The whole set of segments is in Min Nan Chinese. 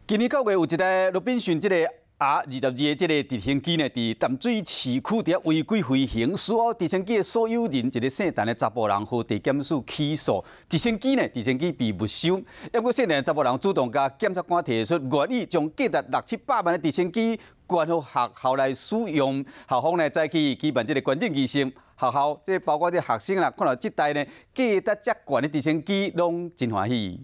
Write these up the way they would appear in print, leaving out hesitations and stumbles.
今年9月有一台羅賓遜這個 R22的這個直升機呢，佇淡水市區佇遐違規飛行，事後直升機的所有人，一個姓陳的查埔人，予地檢署起訴，直升機呢，直升機被沒收。不過姓陳的查埔人主動共檢察官提出，願意將價值六七百萬的直升機捐予學校來使用。校方呢，早起舉辦這個捐贈儀式，學校這包括這學生啦，看到這台呢價值遮懸的直升機，攏真歡喜。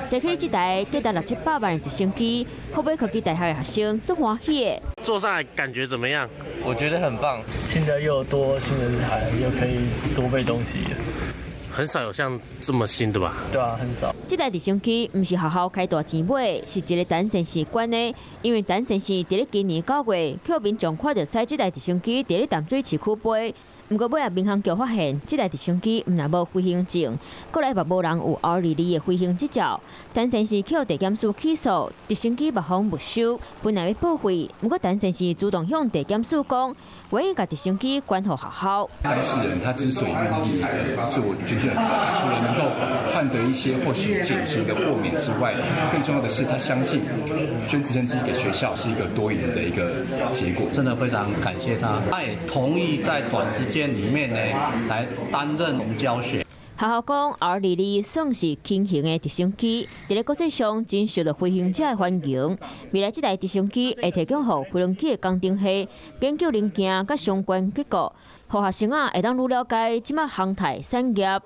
坐起這台價值六七百萬的直升機，湖北科技大學的學生足歡喜的。坐上來感覺怎麼樣？我覺得很棒。現在又多新的台，又可以多備東西。很少有像這麼新的吧？對啊，很少。這台直升機毋是學校開大錢買，是一個陳先生捐的。因為陳先生佇咧今年9月，予民眾看著駛這台直升機佇咧淡水市區飛。毋過尾仔民航局發現，這台直升機毋但無飛行證，閣來嘛無人有 R22的飛行執照。陳先生予地檢署起訴，直升機嘛予沒收，本來欲報廢，毋過陳先生主動向地檢署講，願意共直升機捐予學校。當事人他之所以願意做捐贈，除了能夠換得一些或許減刑的豁免之外，更重要的是他相信捐直升機給學校是一個多贏的一個結果。真的非常感謝他，他也同意在短時間裡面呢，來擔任教學。學校講，R22算是輕型的直升機，佇咧國際上真受到飛行者的歡迎。未來這台直升機會提供予飛行機的工程系研究零件佮相關結構，予學生仔會當愈了解這馬航太產業。